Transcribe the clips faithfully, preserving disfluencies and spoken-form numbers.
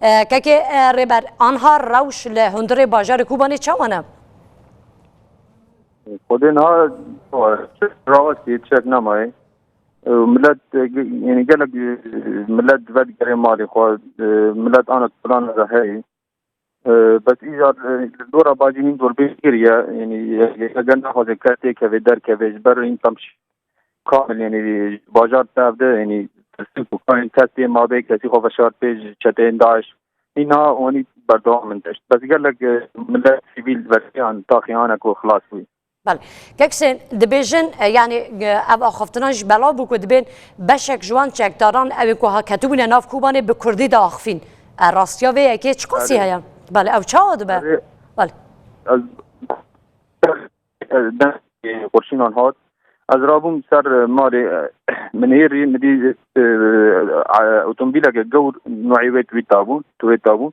E, kekê, e, Rêber, anha rewş li hundirê bajarê Kobanê çawa ne? Xwedê niha rawestî çek nemayê. E, Millet, e, ge-, yani gelek, e, millet vedigerê malê xwe, e, millet ana plan de heye. E, bes îcar, e, li dora bacî hîn dor bêş kiriye, yani, e, e, eger naxwaze kes têkeve, derkeve, ji ber hîn tam ş-, kamil, yani, bajar tev de, yani, tirsik û kayên kes tê mabe, kesî xwe veşart pê ji çeteyên DAIŞ. Hîna onî berdewam in tişt. Bes gelek, e, millet sivîl verkiyan taxiyane ku xilas bû. Belê. Kek Husên, dibêjin, e, yani, e, ev axaftinan jî belav bû ku dibên beşek ji wan çekdaran ew ê ku ha ketibûne nav Kobanê bi kurdî diaxifîn. E, rastiya vê yekê çiqasî Erê. heye? Belê, ew çawa dibe? Erê. Belê. Ez e, dengê xurşînan hat. Ez rabûm ser malê, e, min hêrî, min dî, e, e, otomobîleke gewr noyê wê Twêta bû, Twêta bû.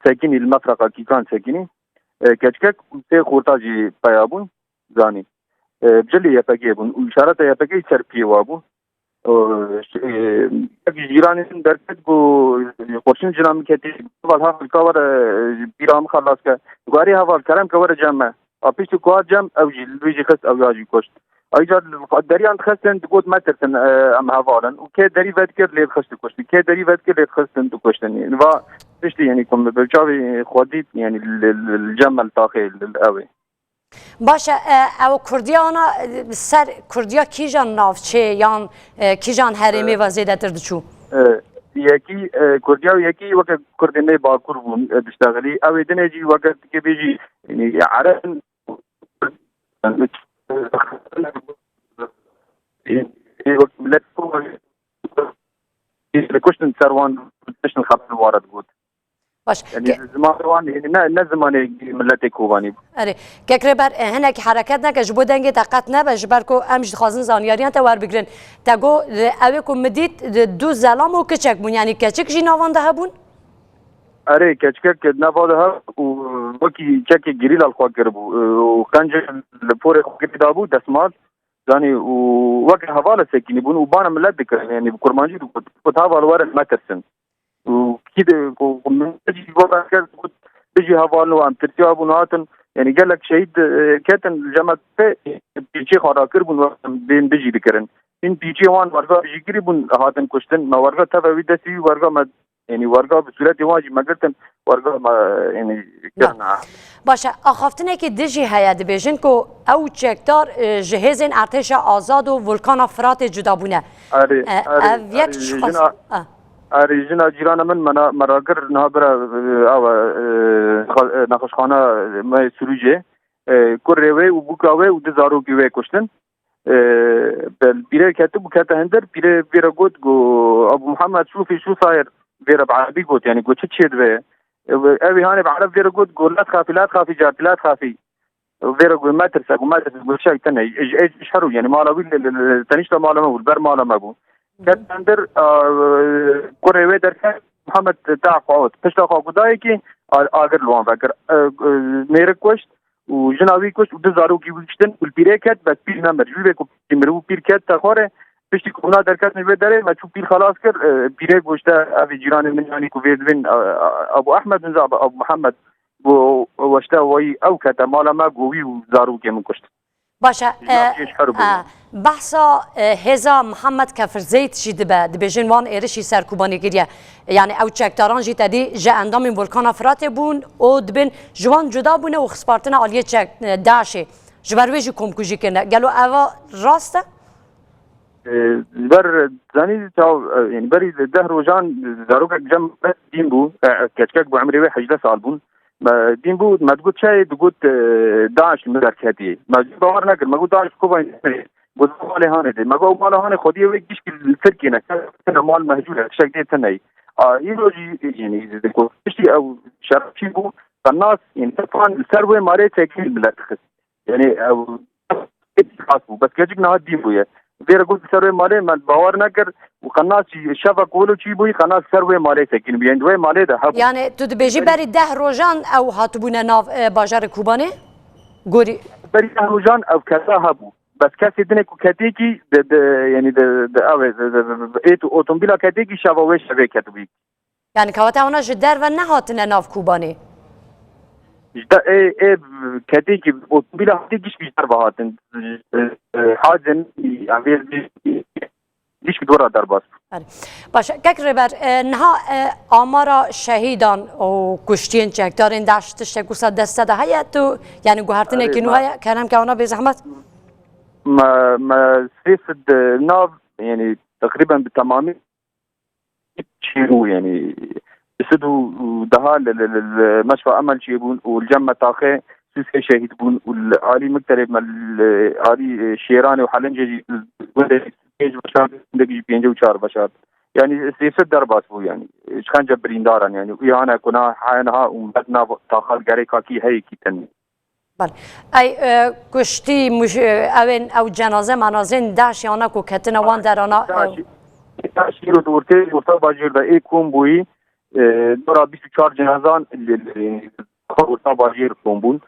Sekinî li mefreqa kîkan sekinî. E, keçikek û sê xorta jî peya bûn, zanî. E, cilê Y P G bûn û îşareta Y P G ser piyê wa bû. O, e, yek ji cîranên min derket ku xurşîn cina min ketî, heval, heval ka were, e, pîra min xelas ke. Guharî heval, kerem ke were cem me. A piştî ku hat cem, ew jî li wî jî xist, ew ya jî kuşt. Ay car deriyan dixistin, digot metirsin, e, em heval in. Û kê derî vedikir lê dixist dikuştin. Kê derî vedikir lê dixistin dikuştin. Va piştî, yani, ku min bi çavê xwe dît, yani, li, li, li cem me li taxê, li, li ew ê. Baş e, e, ew kurdiya ana, e, ser kurdiya kîjan navçê yan, e, kîjan herêmê E, ve zêdetir diçû? E, yekî, e, kurdiya û yekî weke kurdê me bakur bûn, e, diştexilî. Ew ê dinê jî weke dikê bêjî, yani, ereb in. Ê, ê, wek millet li kuştin ser wan, tiştin xebin ware digot. Baş. Yani ke- zimanê wan, yani ne, ne zimanê milletê Kobanî bû. Erê, kek Rêber, e, hinek hereket neke, ji bo dengê te qet nebe, ji ber ku em jî dixwazin zanyariyan te werbigirin. Te got, e, ew ê ku min dît, e, du zelam û kiçek bûn, yani keçik jî navan de hebûn? Erê, keçikek nava de heb û wekî çekê gerîla li xwe kiribû, e, û qencê li porê xwe girê dabû, desmal, zanî, û weke hevala sekinî bûn û bana millet dikirin, yani bi kurmancî digot, got, "Heval werin, metirsin." Û kî de, ku, ku min jî got, got, "Bijî hevalin û em tirsiya bûn hatin." Yani gelek şehîd, e, ketin li cema te pîçê xwe rakir bûn, bên bijî dikirin. Hîn pîçê wan werga bijîgirî bûn, hatin kuştin. Me werga teve wî destî wî werga me, yani werga bi sûretê wan jî me girtin, werga me, yani, Na. kirina. Baş e, axaftinekî din jî heye, dibêjin ku ew çekdar, e, ji hêzên Ertêşa Azad û Volkana Firatê cuda bûne. Erê, E, erê, ev yek erê, çiqas jina, Ah. erê, jina cîrana min me na, me ragir niha bira, e, awa, e, xa-, e, nexweşxana me Sirûcê, e, kurê wê û bûka wê û du zarokî wê kuştin. E, bi pîrê ketibû, kete hindir, pîrê vê re got, got, "Abu Muhammed, şûfî, şû sayir." Vê re bi erebî got, yani got, "Çi çê dibe?" E, ew ê hanê bi ereb vê re got, got, "La txafî, la txafî, cartî, la txafî." Vê re got, "Metirse, got, metirse, got, çek tine." Ej, ej, ej heru, yani mala wî li, li, li, tenişta mala me bû, ber mala me bû. Ket hindir, e, kurê wê derket, Muhammed te xwe got. Pişta xwe got dayekî, a-, agir li wan vekir. E, e, mêrik kuşt û jina wî kuşt û du zarokî wî kuştin û li pîrê ket, bes pîr nemir. Ji wî vê ku pîr miribû, pîr ket te xwarê. Piştî ku hûna derketin ji vê derê, me çû pîr xelas kir. E, pîrê goşte, "Ev ê cîranê min, yanî ku vê dibên, e, e, Abu Ehmed, min za Abu Muhammed." Got, "Weşte wayî ew kete mala me, got, wî û zarokê min kuşt." Baş e, Jina e, cêş her bûye. e, behsa, e, hêza Mihemed Kefir Zeyd jî dibe, dibêjin wan êrişî ser Kobanê kiriye. Yani ew çekdaran jî te dî ji endamên Volkana Firatê bûn û dibin ji wan cuda bûne û xispartine aliyê çek, e, DAIŞê. Ji ber wê jî komkujî kirine. Gelo eva rast e? E, ji ber, zanî, çaw, e, yani berî deh rojan zarokek cem me dîn bû, e, keçkek bû, emrê wê hejdeh sal bûn. Me dîn bû, me digot çayê, digot, e, DAIŞ li min derketî. Me jî bawer nekir, me got, "DAIŞ Kobanê." Got, "Malê hanê de." Me got, "Malê hanê xwediyê wê gişkî li Tirkiyê ne, tine mal mehcûr e, tiştek dê tine." A, îro jî, yani, digot, piştî ew şerefçî bû, qenas, yani, tepan li ser wê malê tekî millet dixist. Yani, ew rast bû. Bes keçik niha dîn bûye. Vê re got, "Ser wê malê me bawer nekir." Û qenas jî şeva ku wilo çî bûyî, qenas ser wê malê sekinî bûye. Yani, di wê malê de hebû. Yani, tu dibêjî Yani berî deh rojan ew hatibûne nav, e, bajarê Kobanê? Gorî. Berî deh rojan ew kesa hebû. Bes kesê dinê ku ketêkî de, de, yani de, de, ew ê, de, de, de, de, êt û otomobîla ketêkî şeva wê şevê ketibûyî. Yani kewata wana ji derve nehatine nav Kobanê. Ji de ê, ê, ketê ki otomobîla hatî giş ji derve hatin. E, e, Hacin, em vê giş bi dora derbas. Baş, kek Rêber, e, niha, e, amara şehîdan û kuştiyên çekdarên DAIŞ tiştek wisa deste de heye tu, yani guhertinekî nû heye, kerem ke wana bê zehmet? Me, me sê sed nav, yani teqrîben bi temamî çêbû, yani bi sed û deha li, li, li, li Meşfa Emel çêbûn û li cem Metaxê sî û sê şehîd bûn û li alî Mikterê me li alî, e, Şêranê û Helincê jî gundekî pênc veşart, gundekî jî pêncî û çar veşart. Yani sê sed derbas bû yani. Ji xence birîndaran yani. Û hane ku na haya niha û me nav taxa gerê kakî heyekî tenê. Bel. Ey, e, kuştî muş-, e, ew ên, ew cenaze menazên DAIŞ yana ku ketine wan derana, e, DAIŞ îro di ortê, orta bajêr de ê kom bûyî, e, dora bîst û çar cenazan li, li, orta bajêr kom bûn.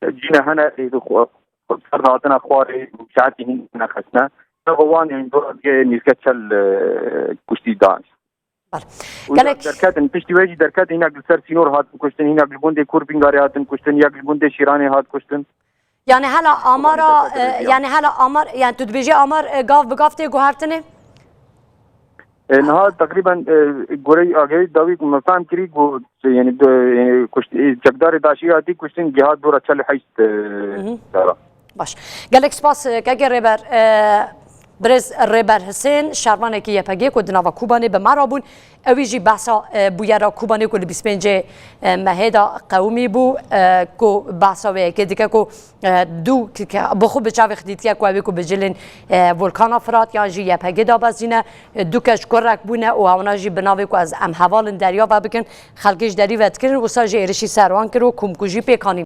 Cîne hene, e, xwe, xwe ser hatina xwarê, saetî hîn nexistine. Seba wan, yani, dora diye nîvke çel, e, kuştî dan. Bel. Û gelek derketin, piştî wê jî derketin, hinek li ser sînor hatin kuştin, hinek li gundê Kurbîngarê hatin kuştin, yek li gundê Şîranê hat kuştin. Yani hela amara, e, yani hela amar, yani tu dibêjî amar, e, gav bi gav tê guhertinê? E, niha teqrîben, e, goreyî agahî dawî ku me fehm kirî ku, yani, de, yani, kuşt-, e, çekdarê DAIŞ'î hatî kuştin, giha dora çel û heşt, e, Hı hı. Dara. Baş. Gelek spas, e, keke Rêber, e, birêz Rêber Hisên, şervanekî Y P G ku di nava Kobanê bi me re bûn. Ewî jî behsa, e, bûyera Kobanê ku li bîst pêncê, e, mehê de qewimî bû, e, ku behsa wê yekê dike ku, e, du ke, ke bi xwe bi çavê xwe dîtiye ku ew ê ku bi cilên, e, Volkana Firat yan jî Y P G de bezîne, e, du keç kurek bûne û ewana jî bi navê ku ez em hevalin derya ve bikin, xelkê ji derî ve dikirin, wisa jî êrişî ser wan kir û komkujî pêk anîn.